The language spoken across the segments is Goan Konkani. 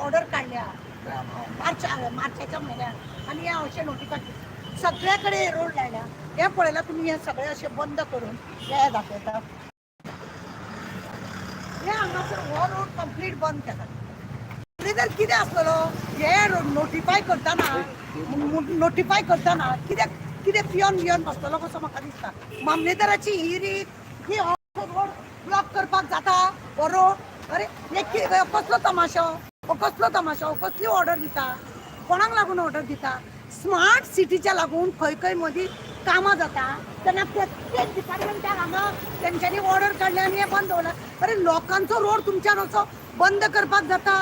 ऑर्डर काडल्या मार्चाच्या म्हयन्यात आनी हे अशें नोटिफाय सगळ्या कडेन रोड लायल्या. हे पळयला तुमी, हे सगळे अशे बंद करून हे दाखयता. हे हांगासर हो रोड कंप्लीट बंद केला. जर कितें आसलेलो हे नोटिफाय करतना, नोटिफाय करतना कितें कितें पियोन बियोन बसतलो कसो म्हाका दिसता. मामलेदाराची ही रीत की हो रोड ब्लॉक करपाक जाता हो रोड. अरे, हे कसलो तमाशो हो? कसलो तमाशो हो? कसली ऑर्डर दिता? कोणाक लागून ऑर्डर दिता? स्मार्ट सिटीच्या लागून खंय खंय मदीं कामां जाता तेन्ना प्रत्येक डिपार्टमेंटाक हांगा तेंच्यांनी ऑर्डर काडल्या आनी हें बंद दवरलां. अरे, लोकांचो रोड तुमच्यान असो बंद करपाक जाता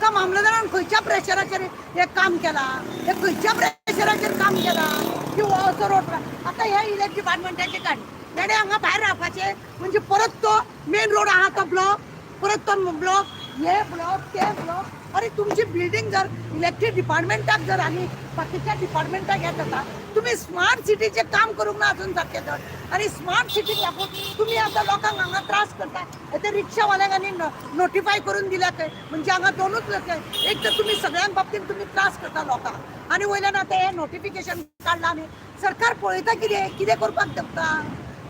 का? मामलेदारान खंयच्या प्रेशराचेर हें काम केलां? हे खंयच्या प्रेशराचेर काम केलां की हो असो रोड? आतां हे इलेक्ट डिपार्टमेंटाची गाडी तेणे हांगा भायर रावपाचें म्हणजे परत तो मेन रोड आहा तो ब्लॉक, परत तो ब्लॉक, हे ब्लॉक, ते ब्लॉक. अरे, तुमची बिल्डींग जर इलेक्ट्रीक डिपार्टमेंटाक जर आनी बाकीच्या डिपार्टमेंटाक येत आसा, तुमी स्मार्ट सिटीचें काम करूंक ना अजून सारकें धड आनी स्मार्ट सिटीक लागून तुमी आतां लोकांक हांगा त्रास करता. ते रिक्षावाल्यांक आनी नोटिफाय करून दिल्या खंय. म्हणजे हांगा दोनूच एक तर तुमी सगळ्यां बाबतींत तुमी त्रास करता लोकांक आनी वयल्यान आतां हें नोटिफिकेशन काडलां आनी सरकार पळयता कितें कितें करपाक शकता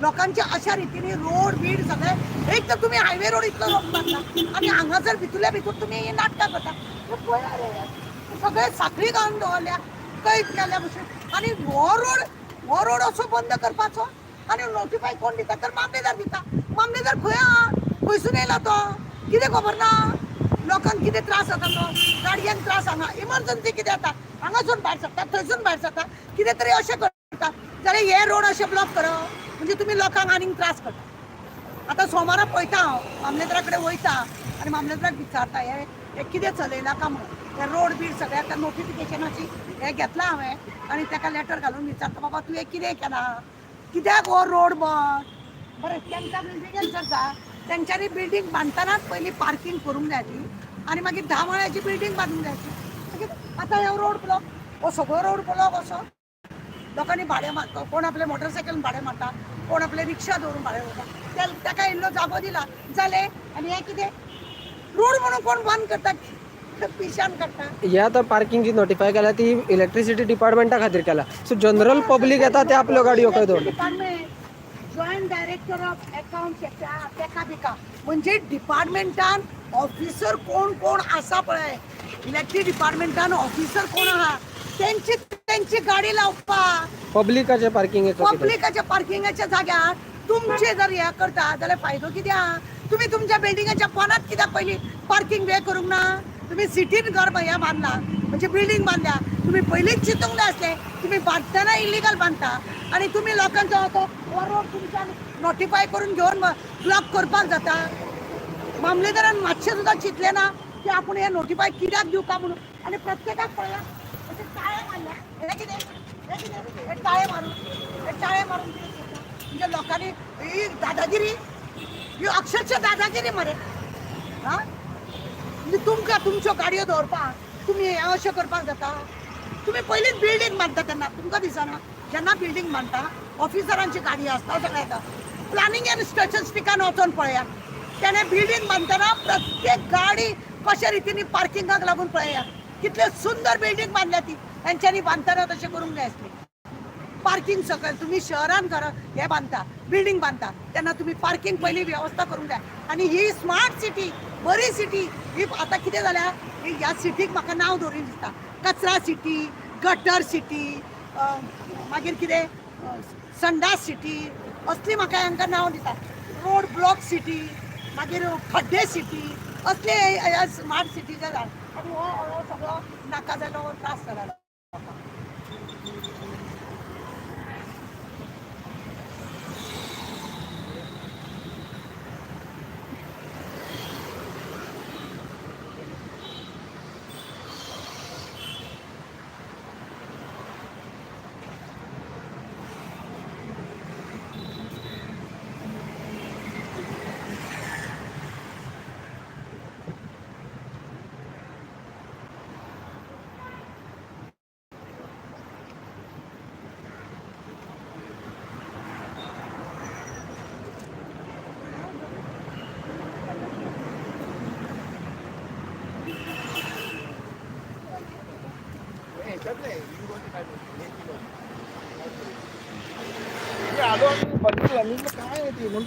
लोकांच्या अशा रितीने रोड बीड सगळे. एक तर तुम्ही हायवे रोड इतलो रोड बांदला आनी हांगासर भितुल्या भितर तुमी ही नाटकां करता. पळया रे, सगळे साखळी घालून दवरल्या कैद केल्या भशेन. आनी हो रोड असो बंद करपाचो आनी नोटिफाय कोण दिता? तर मामलेदार दिता. मामलेदार खंय आहा? खंयसून येयला तो? कितें खबर ना लोकांक कितें त्रास जाता तो? गाडयांक त्रास. हांगा इमर्जन्सी कितें जाता, हांगासून भायर सरता, थंयसून भायर सरता, कितें तरी अशें करता जाल्यार हे रोड अशे ब्लॉक करप म्हणजे तुमी लोकांक आनीक त्रास करता. आतां सोमारा पळयता हांव, मामलेदारा कडेन वयता आनी मामलेदाराक विचारता हे हे कितें चलयला का म्हणून. हे रोड बीड सगळें आतां नोटिफिकेशनाची हें घेतलां हांवें आनी ताका लेटर घालून विचारता, बाबा तुवें कितें केलां, कित्याक हो रोड बंद? बरें, तेंच्या बिल्डिंगेन जाता, तेंच्यांनी बिल्डींग बांदतानाच पयलीं पार्कींग करूंक जाय ती आनी मागीर 10 माळ्याची बिल्डींग बांदूंक जाय ती. मागीर आतां हो रोड ब्लॉक, हो सगळो रोड ब्लॉक असो लोकांनी भाडें मारता. कोण आपले मोटरसायकल भाडें मारता, कोण आपले रिक्षा दवरून भाडें वता. ताका इल्लो जागो दिला जालें. आनी हें कितें रोड म्हणून कोण बंद करता? पिशान काडटा. हे आतां पार्किंग जी नोटिफाय केल्या ती इलेक्ट्रिसिटी डिपार्टमेंटा खातीर केला. सो जनरल पब्लीक येता ते आपल्यो गाडयो खंय दवरता? Department, joint director of account तेका बिका म्हणजे डिपार्टमेंटान ऑफिसर कोण कोण आसा पळय, इलेक्ट्रीक डिपार्टमेंटान ऑफिसर कोण आहा तेंची तेंची गाडी लावपाक. पब्लिकाचे पार्किंगेचो कितें? पब्लिकाच्या पार्किंगाच्या जाग्यार तुमचे जर हे करता जाल्यार फायदो कितें आहा? तुमी तुमच्या बिल्डिंगाच्या पोनात कित्याक पयलीं पार्किंग वे करूंक ना? तुमी सिटीन घर हें बांदला म्हणजे बिल्डींग बांदल्या, तुमी पयलींच चिंतूंक जाय आसलें. तुमी बांदतना इलिगल बांदता आनी तुमी लोकांचो तो हो रोड तुमच्यान नोटिफाय करून घेवन ब्लॉक करपाक जाता? मामलेदारान मातशें सुद्दां चिंतलें ना की आपूण हें नोटिफाय कित्याक दिवका म्हणून. आनी प्रत्येकाक पळया, अशें टाळे मारल्या. हें कितें? हें कितें? हे टाळे मारून, हे टाळे मारून कितें करता? म्हणजे लोकांनी ही दादागिरी, ही अक्षरशः दादागिरी मरे. हा, म्हणजे तुमकां तुमच्यो गाडयो दवरपाक तुमी हें अशें करपाक जाता? तुमी पयलींच बिल्डींग बांदता तेन्ना तुमकां दिसना? जेन्ना बिल्डींग बांदता ऑफिसरांची गाडी आसता, सगळें येता. प्लॅनिंग अँड स्टॅटिस्टिकान वचोन पळया, तेणें बिल्डींग बांदतना प्रत्येक गाडी कशे रितीन पार्किंगाक लागून. पळया कितले सुंदर बिल्डींग बांदल्या ती. तेंच्यांनी बांदतना तशें करूंक जाय आसली पार्किंग सकयल. तुमी शहरान घर हे बांदता, बिल्डींग बांदता तेन्ना तुमी पार्किंग पयली वेवस्था करूंक जाय. आनी ही स्मार्ट सिटी, बरी सिटी ही आतां कितें जाल्या ही? ह्या सिटीक म्हाका नांव दवरीन दिसता, कचरा सिटी, गटर सिटी, मागीर कितें संडास सिटी, असली म्हाका हांकां नांव दिता. रोड ब्लॉक सिटी, मागीर खड्डे सिटी, असले ह्या स्मार्ट सिटी जाल्या. आनी हो हो सगळो नाका जालो त्रास जाला लोकांक. ह्याच्यातले हिंगोली काय हे केलं. मी आलो आणि बघितलं, मी म्हटलं काय आहे ते, म्हणून.